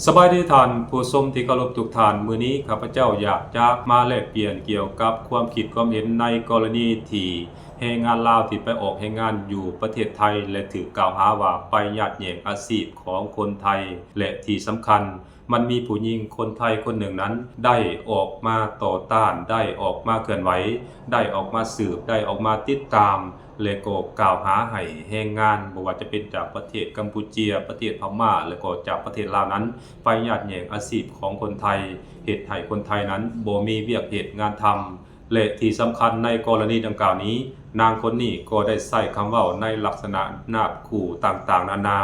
ສະບາຍດີທ່ານຜູ້ຊົມທີ່ເຄົາລົບທຸກທ່ານ, ມື້ນີ້ຂ້າພະເຈົ້າຢາກຈະມາແລກປ່ຽນກ່ຽວກັບຄວາມຄິດຄວາມເຫັນໃນກໍລະນີທີ່ແຮງງານລາວທີ່ໄປອອກແຮງງານຢູ່ປະເທດໄທ ແລະ ຖືກກ່າວຫາວ່າໄປຍາດແຍ່ງອາຊີບຂອງຄົນໄທ ແລະ ທີ່ສຳຄັນ ມັນມີຜູ້ຍິງຄົນໄທຄົນໜຶ່ງນັ້ນໄດ້ອອກມາຕໍ່ຕ້ານ, ໄດ້ອອກມາເຄື່ອນໄຫວ, ໄດ້ອອກມາສືບ, ໄດ້ອອກມາຕິດຕາມ ແລະ ກໍກ່າວຫາໃຫ້ແຮງງານ ບໍ່ວ່າຈະເປັນຈາກປະເທດກຳປູເຈຍ, ປະເທດພະມ້າ ແລະ ກໍຈາກປະເທດລາວນັ້ນ ໄປຍາດແຍ່ງອາຊີບຂອງຄົນໄທ, ເຮັດໃຫ້ຄົນໄທນັ້ນບໍ່ມີວຽກເຮັດງານທຳ ແລະ ທີ່ສຳຄັນໃນກໍລະນີດັ່ງກ່າວນີ້, ນາງຄົນນີ້ກໍໄດ້ໃຊ້ຄຳເວົ້າໃນລັກສະນະນາບຂູ່ຕ່າງໆນານາ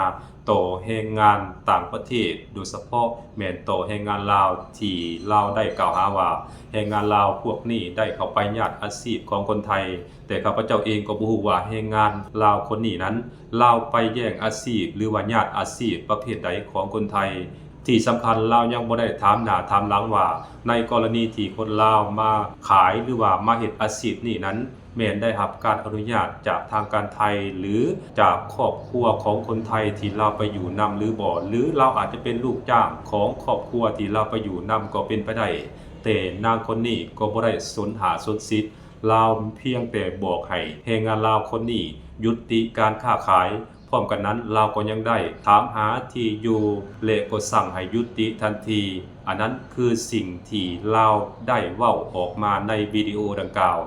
ຕໍ່ແຮງງານຕ່າງປະເທດ, ໂດຍສະເພາະແມ່ນຕໍ່ແຮງງານລາວທີ່ລາວໄດ້ກ່າວຫາວ່າ ແຮງງານລາວພວກນີ້ໄດ້ເຂົ້າໄປຍາດອາຊີບຂອງຄົນໄທ. ແຕ່ຂ້າພະເຈົ້າເອງກໍບໍ່ຮູ້ວ່າແຮງງານລາວຄົນນີ້ນັ້ນ ລາວໄປແຍ່ງອາຊີບ ຫຼືວ່າຍາດອາຊີບປະເພດໃດຂອງຄົນໄທ. ທີ່ສຳຄັນລາວຍັງບໍ່ໄດ້ຖາມໜ້າຖາມຫຼັງວ່າ ໃນກໍລະນີທີ່ຄົນລາວມາຂາຍ ຫຼືວ່າມາເຮັດອາຊີບນີ້ນັ້ນ ແມ່ນໄດ້ຮັບການອະນຸຍາດຈາກທາງການໄທ ຫຼືຈາກຄອບຄົວຂອງຄົນໄທທີ່ລາວໄປຢູ່ນຳຫຼືບໍ່ ຫຼືລາວອາດຈະເປັນລູກຈ້າງຂອງຄອບຄົວທີ່ລາວໄປຢູ່ນຳກໍເປັນໄປໄດ້. ແຕ່ນາງຄົນນີ້ກໍບໍ່ໄດ້ສົນຫາສົນສິດ, ລາວພຽງແຕ່ບອກໃຫ້ແຮງງານລາວຄົນນີ້ຢຸດຕິການຄ້າຂາຍ. ພ້ອມກັນນັ້ນລາວກໍຍັງໄດ້ຖາມຫາທີ່ຢູ່ ແລະ ກໍສັ່ງໃຫ້ຢຸດຕິທັນທີ. ອັນນັ້ນຄືສິ່ງທີ່ລາວໄດ້ເວົ້າອອກມາໃນວິດີໂອດັ່ງກ່າວ.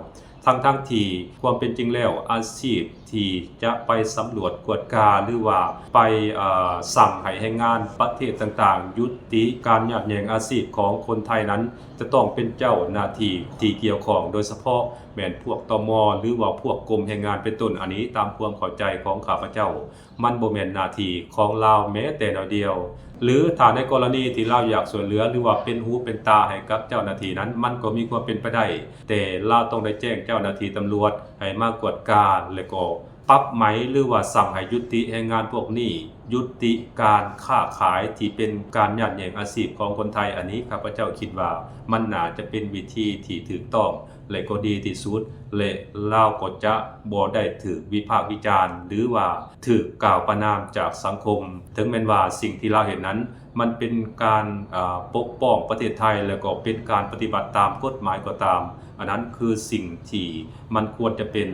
ທັງໆທີ່ຄວາມເປັນຈິງແລ້ວ ອາຊີບທີ່ຈະໄປສຳຫຼວດກວດກາ ຫຼືວ່າໄປ ເອີ່ ສັ່ງໃຫ້ແຮງງານປະເທດຕ່າງໆ ຍຸຕິການຍາດແຍ່ງອາຊີບຂອງຄົນໄທນັ້ນ ຈະຕ້ອງເປັນເຈົ້າໜ້າທີ່ທີ່ກ່ຽວຂ້ອງ, ໂດຍສະເພາະແມ່ນພວກ ຕມ ຫຼືວ່າພວກກົມແຮງງານເປັນຕົ້ນ. ອັນນີ້ຕາມຄວາມເຂົ້າໃຈຂອງຂ້າພະເຈົ້າ ມັນບໍ່ແມ່ນໜ້າທີ່ຂອງລາວແມ້ແຕ່ໜ້ອຍດຽວ. ຫຼືຖ້າໃນກໍລະນີທີ່ລາວຢາກຊ່ວຍເຫຼືອ ຫຼືວ່າເປັນຫູເປັນຕາໃຫ້ກັບເຈົ້າໜ້າທີ່ນັ້ນ ມັນກໍມີຄວາມເປັນໄປໄດ້, ແຕ່ລາວຕ້ອງໄດ້ແຈ້ງເຈົ້າໜ້າທີ່ຕຳຫຼວດໃຫ້ມາກວດກາ ແລະ ກໍປັບໃໝ ຫຼືວ່າສັ່ງໃຫ້ຍຸຕິແຮງງານພວກນີ້, ຍຸຕິການຄ້າຂາຍທີ່ເປັນການຍາດແຍ່ງອາຊີບຂອງຄົນໄທ. ອັນນີ້ຂ້າພະເຈົ້າຄິດວ່າມັນໜ້າຈະເປັນວິທີທີ່ຖືກຕ້ອງ ແລະ ກໍດີທີ່ສຸດ ແລະ ລາວກໍຈະບໍ່ໄດ້ຖືກວິພາກວິຈານ ຫຼືວ່າຖືກກ່າວປະນາມຈາກສັງຄົມ. ເຖິງແມ່ນວ່າສິ່ງທີ່ລາວເຮັດນັ້ນ ມັນເປັນການ ເອີ່ ປົກປ້ອງປະເທດໄທ ແລະ ກໍເປັນການປະຕິບັດຕາມກົດໝາຍກໍຕາມ, ອັນນັ້ນຄືສິ່ງທີ່ມັນຄວນຈະເປັນ.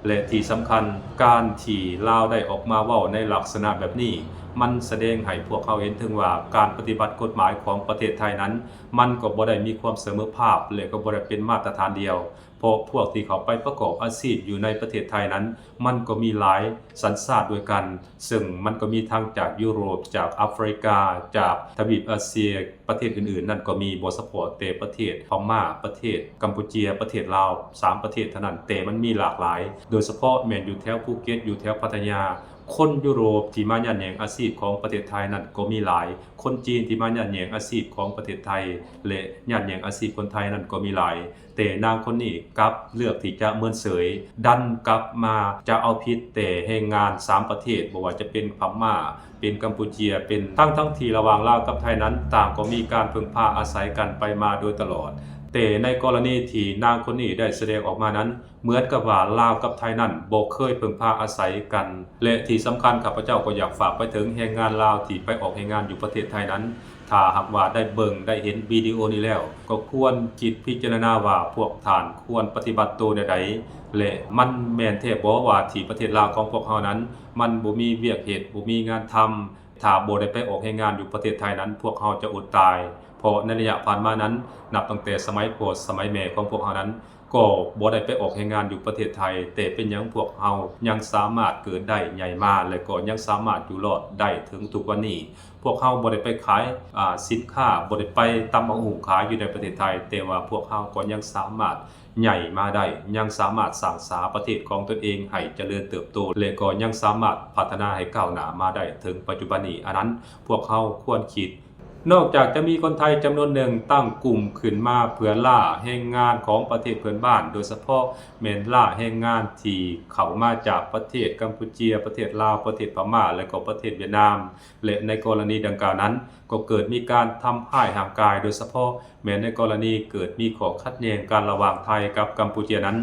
ແລະ ທີ່ສຳຄັນ ການທີ່ລາວໄດ້ອອກມາເວົ້າໃນລັກສະນະແບບນີ້ ມັນສະແດງໃຫ້ພວກເຮົາເຫັນເຖິງວ່າ ການປະຕິບັດກົດໝາຍຂອງປະເທດໄທນັ້ນ ມັນກໍບໍ່ໄດ້ມີຄວາມສະເໝີພາບ ແລະ ກໍບໍ່ໄດ້ເປັນມາດຕະຖານດຽວ. ເພາະພວກທີ່ເຂົ້າໄປປະກອບອາຊີບຢູ່ໃນປະເທດໄທນັ້ນ ມັນກໍມີຫຼາຍສັນຊາດດ້ວຍກັນ, ເຊິ່ງມັນກໍມີທັງຈາກຢູໂຣບ, ຈາກອາຟຣິກາ, ຈາກທະວີບອາເຊຍ, ປະເທດອື່ນໆນັ້ນກໍມີ, ບໍ່ສະເພາະແຕ່ປະເທດພະມ້າ, ປະເທດກຳປູເຈຍ, ປະເທດລາວ, ສາມປະເທດເທົ່ານັ້ນ, ແຕ່ມັນມີຫຼາກຫຼາຍ, ໂດຍສະເພາະແມ່ນຢູ່ແຖວພູເກັດ, ຢູ່ແຖວພະທະຍາ. ຄົນຢູໂຣບທີ່ມາຍາດແຍ່ງອາຊີບຂອງປະເທດໄທນັ້ນກໍມີຫຼາຍ, ຄົນຈີນທີ່ມາຍາດແຍ່ງອາຊີບຂອງປະເທດໄທ ແລະ ຍາດແຍ່ງອາຊີບຄົນໄທນັ້ນກໍມີຫຼາຍ. ແຕ່ນາງຄົນນີ້ກັບເລືອກທີ່ຈະເມີນເສີຍ, ດັນກັບມາຈະເອົາຜິດແຕ່ແຮງງານສາມປະເທດ, ບໍ່ວ່າຈະເປັນພະມ້າ, ເປັນກຳປູເຈຍ, ເປັນ ທັງໆທີ່ລະຫວ່າງລາວກັບໄທນັ້ນ ຕ່າງກໍມີການເພິ່ງພາອາໄສກັນໄປມາໂດຍຕະຫຼອດ. ແຕ່ໃນກໍລະນີທີ່ນາງຄົນນີ້ໄດ້ສະແດງອອກມານັ້ນ ເໝືອນກັບວ່າລາວກັບໄທນັ້ນບໍ່ເຄີຍເພິ່ງພາອາໄສກັນ ແລະ ທີ່ສຳຄັນ ຂ້າພະເຈົ້າກໍຢາກຝາກໄປເຖິງແຮງງານລາວທີ່ໄປອອກແຮງງານຢູ່ປະເທດໄທນັ້ນ, ຖ້າຫາກວ່າໄດ້ເບິ່ງໄດ້ເຫັນວິດີໂອນີ້ແລ້ວ ກໍຄວນຄິດພິຈາລະນາວ່າພວກທ່ານຄວນປະຕິບັດໂຕແນວໃດ ແລະ ມັນແມ່ນແທ້ບໍ່ວ່າທີ່ປະເທດລາວຂອງພວກເຮົານັ້ນ ມັນບໍ່ມີວຽກເຮັດ, ບໍ່ມີງານທຳ, ຖ້າບໍ່ໄດ້ໄປອອກແຮງງານຢູ່ປະເທດໄທນັ້ນ ພວກເຮົາຈະອົດຕາຍ. ເພາະໃນໄລຍະຜ່ານມານັ້ນ ນັບຕັ້ງແຕ່ສະໄໝພໍ່ສະໄໝແມ່ຂອງພວກເຮົານັ້ນ ກໍບໍ່ໄດ້ໄປອອກແຮງງານຢູ່ປະເທດໄທ, ແຕ່ເປັນຫຍັງພວກເຮົາຍັງສາມາດເກີດໄດ້ໃຫຍ່ມາ ແລະ ກໍຍັງສາມາດຢູ່ລອດໄດ້ເຖິງທຸກວັນນີ້? ພວກເຮົາບໍ່ໄດ້ໄປຂາຍ ອາ ສິນຄ້າ, ບໍ່ໄດ້ໄປຕຳບັກຫຸ່ງຂາຍຢູ່ໃນປະເທດໄທ, ແຕ່ວ່າພວກເຮົາກໍຍັງສາມາດໃຫຍ່ມາໄດ້, ຍັງສາມາດສ້າງສາປະເທດຂອງຕົນເອງໃຫ້ຈະເລີນເຕີບໂຕ ແລະ ກໍຍັງສາມາດພັດທະນາໃຫ້ກ້າວໜ້າມາໄດ້ເຖິງປັດຈຸບັນນີ້. ອັນນັ້ນພວກເຮົາຄວນຄິດ. ນອກຈາກຈະມີຄົນໄທຈຳນວນໜຶ່ງຕັ້ງກຸ່ມຂຶ້ນມາເພື່ອລ່າແຮງງານຂອງປະເທດເພື່ອນບ້ານ, ໂດຍສະເພາະແມ່ນລ່າແຮງງານທີ່ເຂົ້າມາຈາກປະເທດກຳປູເຈຍ, ປະເທດລາວ, ປະເທດພະມ້າ ແລະ ກໍປະເທດຫວຽດນາມ, ແລະ ໃນກໍລະນີດັ່ງກ່າວນັ້ນ ກໍເກີດມີການທຳຮ້າຍຮ່າງກາຍ, ໂດຍສະເພາະແມ່ນໃນກໍລະນີເກີດມີຂໍ້ຂັດແຍ່ງກັນລະຫວ່າງໄທກັບກຳປູເຈຍນັ້ນ,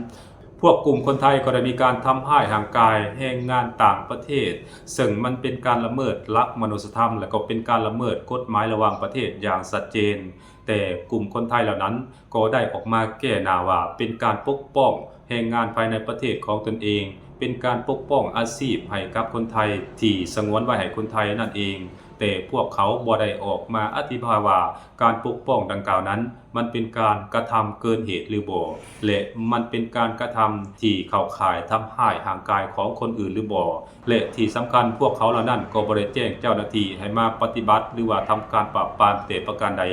ພວກກຸ່ມຄົນໄທກໍໄດ້ມີການທຳຮ້າຍຮ່າງກາຍແຮງງານຕ່າງປະເທດ, ເຊິ່ງມັນເປັນການລະເມີດຫຼັກມະນຸດສະທຳ ແລະ ກໍເປັນການລະເມີດກົດໝາຍລະຫວ່າງປະເທດຢ່າງຊັດເຈນ. ແຕ່ກຸ່ມຄົນໄທເຫຼົ່ານັ້ນກໍໄດ້ອອກມາແກ້ໜ້າວ່າ ເປັນການປົກປ້ອງແຮງງານພາຍໃນປະເທດຂອງຕົນເອງ, ເປັນການປົກປ້ອງອາຊີບໃຫ້ກັບຄົນໄທທີ່ສະຫງວນໄວ້ໃຫ້ຄົນໄທນັ້ນເອງ. ແຕ່ພວກເຂົາບໍ່ໄດ້ອອກມາອະທິບາຍວ່າ ການປົກປ້ອງດັ່ງກ່າວນັ້ນ ມັນເປັນການກະທຳເກີນເຫດຫຼືບໍ່ ແລະ ມັນເປັນການກະທຳທີ່ເຂົ້າຂ່າຍທຳຮ້າຍຮ່າງກາຍຂອງຄົນອື່ນຫຼືບໍ່ ແລະ ທີ່ສຳຄັນ ພວກເຂົາເຫຼົ່ານັ້ນກໍບໍ່ໄດ້ແຈ້ງເຈົ້າໜ້າທີ່ໃຫ້ມາປະຕິບັດ ຫຼືວ່າທຳການປາບປາມແຕ່ປະການໃດ.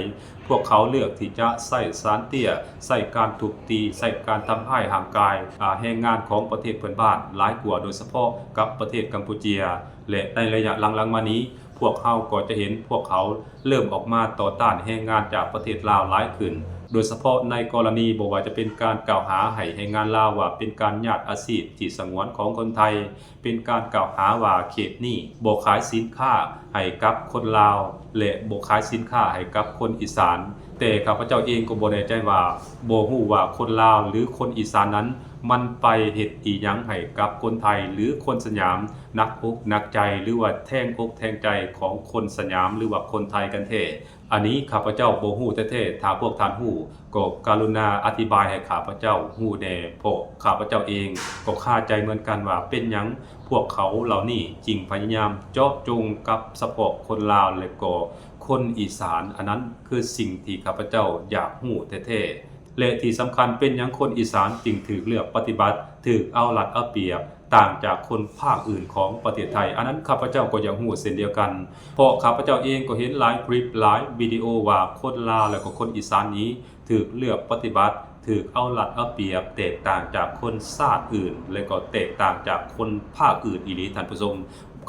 ພວກເຂົາເລືອກທີ່ຈະໃຊ້ສານເຕ້ຍ, ໃຊ້ການທຸບຕີ, ໃຊ້ການທຳຮ້າຍຮ່າງກາຍ ອາ ແຮງງານຂອງປະເທດເພື່ອນບ້ານຫຼາຍກວ່າ, ໂດຍສະເພາະກັບປະເທດກຳປູເຈຍ. ແລະ ໃນໄລຍະຫຼັງໆມານີ້ ພວກເຮົາກໍຈະເຫັນພວກເຂົາເລີ່ມອອກມາຕໍ່ຕ້ານແຮງງານຈາກປະເທດລາວຫຼາຍຂຶ້ນ, ໂດຍສະເພາະໃນກໍລະນີບໍ່ວ່າຈະເປັນການກ່າວຫາໃຫ້ແຮງງານລາວວ່າເປັນການຍາດອາຊີບທີ່ສະຫງວນຂອງຄົນໄທ, ເປັນການກ່າວຫາວ່າເຂດນີ້ບໍ່ຂາຍສິນຄ້າໃຫ້ກັບຄົນລາວ ແລະ ບໍ່ຂາຍສິນຄ້າໃຫ້ກັບຄົນອີສານ. ແຕ່ຂ້າພະເຈົ້າເອງກໍບໍ່ແນ່ໃຈວ່າ ບໍ່ຮູ້ວ່າຄົນລາວ ຫຼື ຄົນອີສານນັ້ນ ມັນໄປເຮັດອີ່ຫຍັງໃຫ້ກັບຄົນໄທ ຫຼື ຄົນສະຫຍາມ ໜັກອົກໜັກໃຈ ຫຼືວ່າແທງອົກແທງໃຈຂອງຄົນສະຫຍາມ ຫຼືວ່າຄົນໄທກັນແທ້. ອັນນີ້ຂ້າພະເຈົ້າບໍ່ຮູ້ແທ້ໆ, ຖ້າພວກທ່ານຮູ້ ກໍກະລຸນາອະທິບາຍໃຫ້ຂ້າພະເຈົ້າຮູ້ແດ່, ເພາະຂ້າພະເຈົ້າເອງກໍຄາໃຈເໝືອນກັນວ່າ ເປັນຫຍັງພວກເຂົາເຫຼົ່ານີ້ຈຶ່ງພະຍາຍາມເຈາະຈົງກັບສະເພາະຄົນລາວ ແລະ ກໍຄົນອີສານ. ອັນນັ້ນຄືສິ່ງທີ່ຂ້າພະເຈົ້າຢາກຮູ້ແທ້ໆ. ແລະ ທີ່ສຳຄັນ ເປັນຫຍັງຄົນອີສານຈຶ່ງຖືກເລືອກປະຕິບັດ, ຖືກເອົາລັດເອົາປຽບ ຕ່າງຈາກຄົນພາກອື່ນຂອງປະເທດໄທ? ອັນນັ້ນຂ້າພະເຈົ້າກໍຢາກຮູ້ເຊັ່ນດຽວກັນ, ເພາະຂ້າພະເຈົ້າເອງກໍເຫັນຫຼາຍຄລິບ, ຫຼາຍວິດີໂອວ່າຄົນລາວ ແລະ ກໍຄົນອີສານນີ້ຖືກເລືອກປະຕິບັດ, ຖືກເອົາລັດເອົາປຽບ ແຕກຕ່າງຈາກຄົນຊາດອື່ນ ແລະ ກໍແຕກຕ່າງຈາກຄົນພາກອື່ນອີ່ຫຼີ, ທ່ານຜູ້ຊົມ.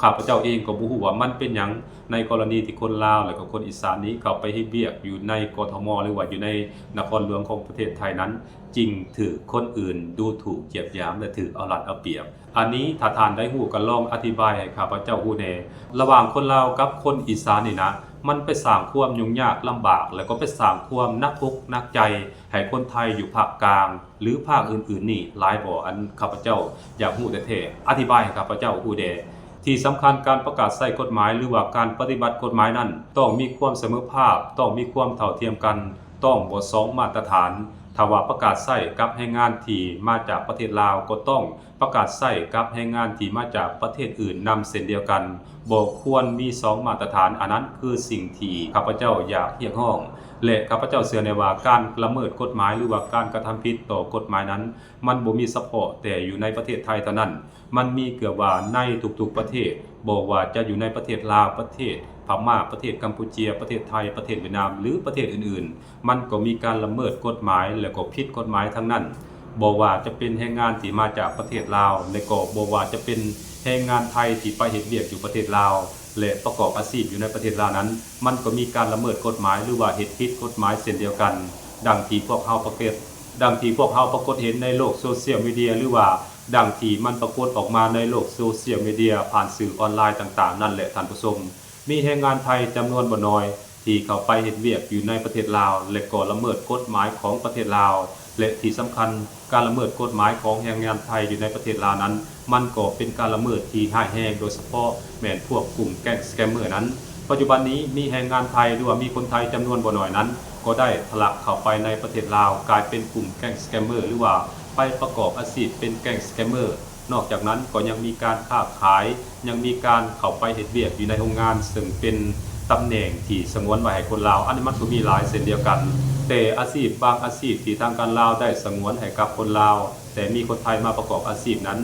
ຂ້າພະເຈົ້າເອງກໍບໍ່ຮູ້ວ່າມັນເປັນຫຍັງ ໃນກໍລະນີທີ່ຄົນລາວ ແລະ ກໍຄົນອີສານນີ້ເຂົ້າໄປເຮັດວຽກຢູ່ໃນ ກທມ ຫຼືວ່າຢູ່ໃນນະຄອນຫຼວງຂອງປະເທດໄທນັ້ນ ຈຶ່ງຖືກຄົນອື່ນດູຖູກ, ກຽດຫຍາມ ແລະ ຖືກເອົາລັດເອົາປຽບ. ອັນນີ້ຖ້າທ່ານໄດ້ຮູ້ ກໍລອງອະທິບາຍໃຫ້ຂ້າພະເຈົ້າຮູ້ແດ່. ລະຫວ່າງຄົນລາວກັບຄົນອີສານນີ້ນະ, ມັນໄປສ້າງຄວາມຫຍຸ້ງຍາກລຳບາກ ແລະ ກໍໄປສ້າງຄວາມໜັກອົກໜັກໃຈໃຫ້ຄົນໄທຢູ່ພາກກາງ ຫຼື ພາກອື່ນໆນີ້ຫຼາຍບໍ່? ອັນຂ້າພະເຈົ້າຢາກຮູ້ແທ້ໆ, ອະທິບາຍໃຫ້ຂ້າພະເຈົ້າຮູ້ແດ່. ທີ່ສຳຄັນ ການປະກາດໃຊ້ກົດໝາຍ ຫຼືວ່າການປະຕິບັດກົດໝາຍນັ້ນ ຕ້ອງມີຄວາມສະເໝີພາບ, ຕ້ອງມີຄວາມເທົ່າທຽມກັນ, ຕ້ອງບໍ່ສອງມາດຕະຖານ. ຖ້າວ່າປະກາດໃຊ້ກັບແຮງງານທີ່ມາຈາກປະເທດລາວ ກໍຕ້ອງປະກາດໃຊ້ກັບແຮງງານທີ່ມາຈາກປະເທດອື່ນນຳເຊັ່ນດຽວກັນ. ບໍ່ຄວນມີສອງມາດຕະຖານ. ອັນນັ້ນຄືສິ່ງທີ່ຂ້າພະເຈົ້າຢາກຮຽກຮ້ອງ ແລະ ຂ້າພະເຈົ້າເຊື່ອແນ່ວ່າ ການລະເມີດກົດໝາຍ ຫຼືວ່າການກະທຳຜິດຕໍ່ກົດໝາຍນັ້ນ ມັນບໍ່ມີສະເພາະແຕ່ຢູ່ໃນປະເທດໄທເທົ່ານັ້ນ, ມັນມີເກືອບວ່າໃນທຸກໆປະເທດ, ບໍ່ວ່າຈະຢູ່ໃນປະເທດລາວ, ປະເທດພະມ້າ, ປະເທດກຳປູເຈຍ, ປະເທດໄທ, ປະເທດຫວຽດນາມ ຫຼື ປະເທດອື່ນໆ, ມັນກໍມີການລະເມີດກົດໝາຍ ແລະ ກໍຜິດກົດໝາຍທັງນັ້ນ. ບໍ່ວ່າຈະເປັນແຮງງານທີ່ມາຈາກປະເທດລາວ ແລະ ກໍບໍ່ວ່າຈະເປັນແຮງງານໄທທີ່ໄປເຮັດວຽກຢູ່ປະເທດລາວ ແລະ ປະກອບອາຊີບຢູ່ໃນປະເທດລາວນັ້ນ, ມັນກໍມີການລະເມີດກົດໝາຍ ຫຼືວ່າເຮັດຜິດກົດໝາຍເຊັ່ນດຽວກັນ. ດັ່ງທີ່ພວກເຮົາປາກົດ ດັ່ງທີ່ພວກເຮົາປາກົດເຫັນໃນໂລກໂຊຊຽວມີເດຍ ຫຼືວ່າດັ່ງທີ່ມັນປາກົດອອກມາໃນໂລກໂຊຊຽວມີເດຍ ຜ່ານສື່ອອນລາຍຕ່າງໆນັ້ນແຫຼະທ່ານຜູ້ຊົມ. ມີແຮງງານໄທຈຳນວນບໍ່ໜ້ອຍທີ່ເຂົ້າໄປເຮັດວຽກຢູ່ໃນປະເທດລາວ ແລະ ກໍລະເມີດກົດໝາຍຂອງປະເທດລາວ ແລະ ທີ່ສຳຄັນ ການລະເມີດກົດໝາຍຂອງແຮງງານໄທຢູ່ໃນປະເທດລາວນັ້ນ ມັນກໍເປັນການລະເມີດທີ່ຮ້າຍແຮງ, ໂດຍສະເພາະແມ່ນພວກກຸ່ມແກ້ງສະແກມເມີນັ້ນ. ປັດຈຸບັນນີ້ມີແຮງງານໄທ ຫຼືວ່າມີຄົນໄທຈຳນວນບໍ່ໜ້ອຍນັ້ນ ກໍໄດ້ທະລັກເຂົ້າໄປໃນປະເທດລາວ, ກາຍເປັນກຸ່ມແກ້ງສະແກມເມີ ຫຼືວ່າໄປປະກອບອາຊີບເປັນແກ້ງສະແກມເມີ. ນອກຈາກນັ້ນກໍຍັງມີການຄ້າຂາຍ, ຍັງມີການເຂົ້າໄປເຮັດວຽກຢູ່ໃນໂຮງງານ ເຊິ່ງເປັນຕຳແໜ່ງທີ່ສະຫງວນໄວ້ໃຫ້ຄົນລາວ. ອັນນີ້ມັນກໍມີຫຼາຍເຊັ່ນດຽວກັນ, ແຕ່ອາຊີບບາງອາຊີບທີ່ທາງການລາວໄດ້ສະຫງວນໃຫ້ກັບຄົນລາວ ແຕ່ມີຄົນໄທມາປະກອບອາຊີບນັ້ນ,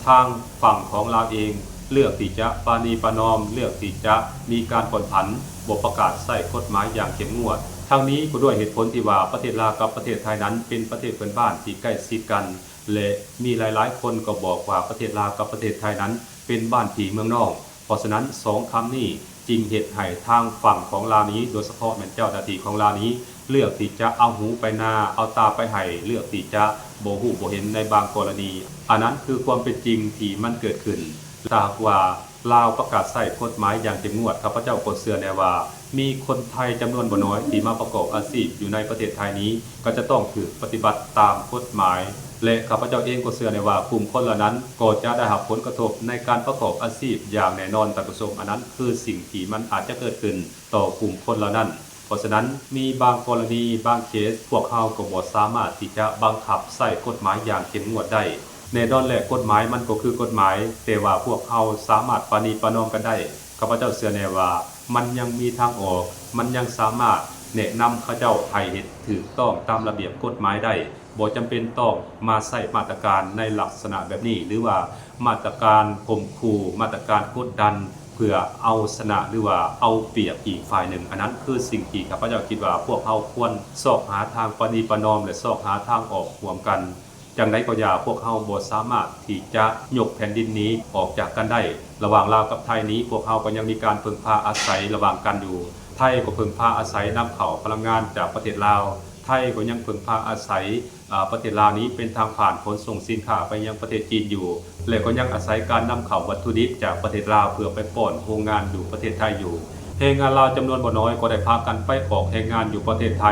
ທາງຝັ່ງຂອງລາວເອງເລືອກທີ່ຈະປະນີປະນອມ, ເລືອກທີ່ຈະມີການຜ່ອນຜັນ, ບໍ່ປະກາດໃຊ້ກົດໝາຍຢ່າງເຂັ້ມງວດ. ທັງນີ້ກໍດ້ວຍເຫດຜົນທີ່ວ່າປະເທດລາວກັບປະເທດໄທນັ້ນເປັນປະເທດເພື່ອນບ້ານທີ່ໃກ້ຊິດກັນ ແລະ ມີຫຼາຍໆຄົນກໍບອກວ່າປະເທດລາວກັບປະເທດໄທນັ້ນເປັນບ້ານພີ່ເມືອງນ້ອງ. ເພາະສະນັ້ນ ສອງຄຳນີ້ຈຶ່ງເຮັດໃຫ້ທາງຝັ່ງຂອງລາວນີ້, ໂດຍສະເພາະແມ່ນເຈົ້າໜ້າທີ່ຂອງລາວນີ້ ເລືອກທີ່ຈະເອົາຫູໄປນາ, ເອົາຕາໄປໄຮ່, ເລືອກທີ່ຈະບໍ່ຮູ້ບໍ່ເຫັນໃນບາງກໍລະນີ. ອັນນັ້ນຄືຄວາມເປັນຈິງທີ່ມັນເກີດຂຶ້ນ. ຖ້າຫາກວ່າລາວປະກາດໃຊ້ກົດໝາຍຢ່າງເຂັ້ມງວດ, ຂ້າພະເຈົ້າກໍເຊື່ອແນ່ວ່າ ມີຄົນໄທຈຳນວນບໍ່ໜ້ອຍທີ່ມາປະກອບອາຊີບຢູ່ໃນປະເທດໄທນີ້ ກໍຈະຕ້ອງຖືກປະຕິບັດຕາມກົດໝາຍ ແລະ ຂ້າພະເຈົ້າເອງກໍເຊື່ອແນ່ວ່າກຸ່ມຄົນເຫຼົ່ານັ້ນກໍຈະໄດ້ຮັບຜົນກະທົບໃນການປະກອບອາຊີບຢ່າງແນ່ນອນ, ທ່ານຜູ້ຊົມ, ອັນນັ້ນຄືສິ່ງທີ່ມັນອາດຈະເກີດຂຶ້ນຕໍ່ກຸ່ມຄົນເຫຼົ່ານັ້ນ. ເພາະສະນັ້ນ, ມີບາງກໍລະນີ, ບາງເຄສ, ພວກເຮົາກໍບໍ່ສາມາດທີ່ຈະບັງຄັບໃຊ້ກົດໝາຍຢ່າງເຂັ້ມງວດໄດ້. ແນ່ນອນແຫຼະ, ກົດໝາຍມັນກໍຄືກົດໝາຍ, ແຕ່ວ່າພວກເຮົາສາມາດປະນີປະນອມກັນໄດ້. ຂ້າພະເຈົ້າເຊື່ອແນ່ວ່າມັນຍັງມີທາງອອກ, ມັນຍັງສາມາດແນະນຳເຂົາເຈົ້າໃຫ້ເຮັດຖືກຕ້ອງຕາມລະບຽບກົດໝາຍໄດ້, ບໍ່ຈຳເປັນຕ້ອງມາໃຊ້ມາດຕະການໃນລັກສະນະແບບນີ້ ຫຼືວ່າມາດຕະການຂົ່ມຂູ່, ມາດຕະການກົດດັນ ເພື່ອເອົາຊະນະ ຫຼືວ່າເອົາປຽບອີກຝ່າຍໜຶ່ງ. ອັນນັ້ນຄືສິ່ງທີ່ຂ້າພະເຈົ້າຄິດວ່າພວກເຮົາຄວນຊອກຫາທາງປະນີປະນອມ ແລະ ຊອກຫາທາງອອກຮ່ວມກັນ. ຈັ່ງໃດກໍຢ່າ, ພວກເຮົາບໍ່ສາມາດທີ່ຈະຍົກແຜ່ນດິນນີ້ອອກຈາກກັນໄດ້. ລະຫວ່າງລາວກັບໄທນີ້, ພວກເຮົາກໍຍັງມີການເພິ່ງພາອາໄສລະຫວ່າງກັນຢູ່. ໄທກໍເພິ່ງພາອາໄສນຳເຂົ້າພະລັງງານຈາກປະເທດລາວ. ໄທກໍຍັງເພິ່ງພາອາໄສ ອາ ປະເທດລາວນີ້ເປັນທາງຜ່ານຂົນສົ່ງສິນຄ້າໄປຍັງປະເທດຈີນຢູ່ ແລະ ກໍຍັງອາໄສການນຳເຂົ້າວັດຖຸດິບຈາກປະເທດລາວເພື່ອໄປປ້ອນໂຮງງານຢູ່ປະເທດໄທຢູ່. ແຮງງານລາວຈຳນວນບໍ່ນ້ອຍກໍໄດ້ພາກັນໄປອອກແຮງງານຢູ່ປະເທດໄທ,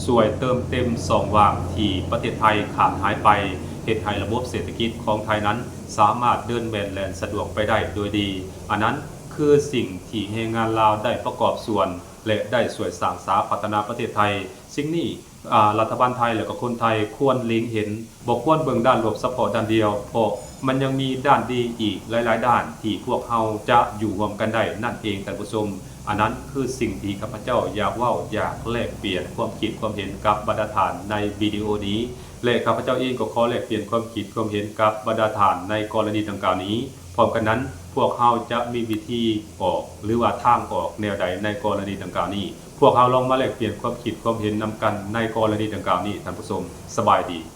ຊ່ວຍເຕີມເຕັມຊ່ອງວ່າງທີ່ປະເທດໄທຂາດຫາຍໄປ, ເຮັດໃຫ້ລະບົບເສດຖະກິດຂອງໄທນັ້ນສາມາດເດີນແວ່ນແລ່ນສະດວກໄປໄດ້ໂດຍດີ. ອັນນັ້ນຄືສິ່ງທີ່ແຮງງານລາວໄດ້ປະກອບສ່ວນ ແລະ ໄດ້ຊ່ວຍສ້າງສາພັດທະນາປະເທດໄທ. ສິ່ງນີ້ ອາ ລັດຖະບານໄທ ແລະ ກໍຄົນໄທຄວນເລັງເຫັນ, ບໍ່ຄວນເບິ່ງດ້ານລົບສະເພາະດ້ານດຽວ, ເພາະມັນຍັງມີດ້ານດີອີກຫຼາຍໆດ້ານທີ່ພວກເຮົາຈະຢູ່ຮ່ວມກັນໄດ້ນັ້ນເອງ, ທ່ານຜູ້ຊົມ. ອັນນັ້ນຄືສິ່ງທີ່ຂ້າພະເຈົ້າຢາກເວົ້າ, ຢາກແລກປ່ຽນຄວາມຄິດຄວາມເຫັນກັບບັນດາທ່ານໃນວິດີໂອນີ້ ແລະ ຂ້າພະເຈົ້າເອງກໍຂໍແລກປ່ຽນຄວາມຄິດຄວາມເຫັນກັບບັນດາທ່ານໃນກໍລະນີດັ່ງກ່າວນີ້. ພ້ອມກັນນັ້ນ, ພວກເຮົາຈະມີວິທີອອກ ຫຼືວ່າທາງອອກແນວໃດໃນກໍລະນີດັ່ງກ່າວນີ້? ພວກເຮົາລອງມາແລກປ່ຽນຄວາມຄິດຄວາມເຫັນນຳກັນໃນກໍລະນີດັ່ງກ່າວນີ້, ທ່ານຜູ້ຊົມ. ສະບາຍດີ.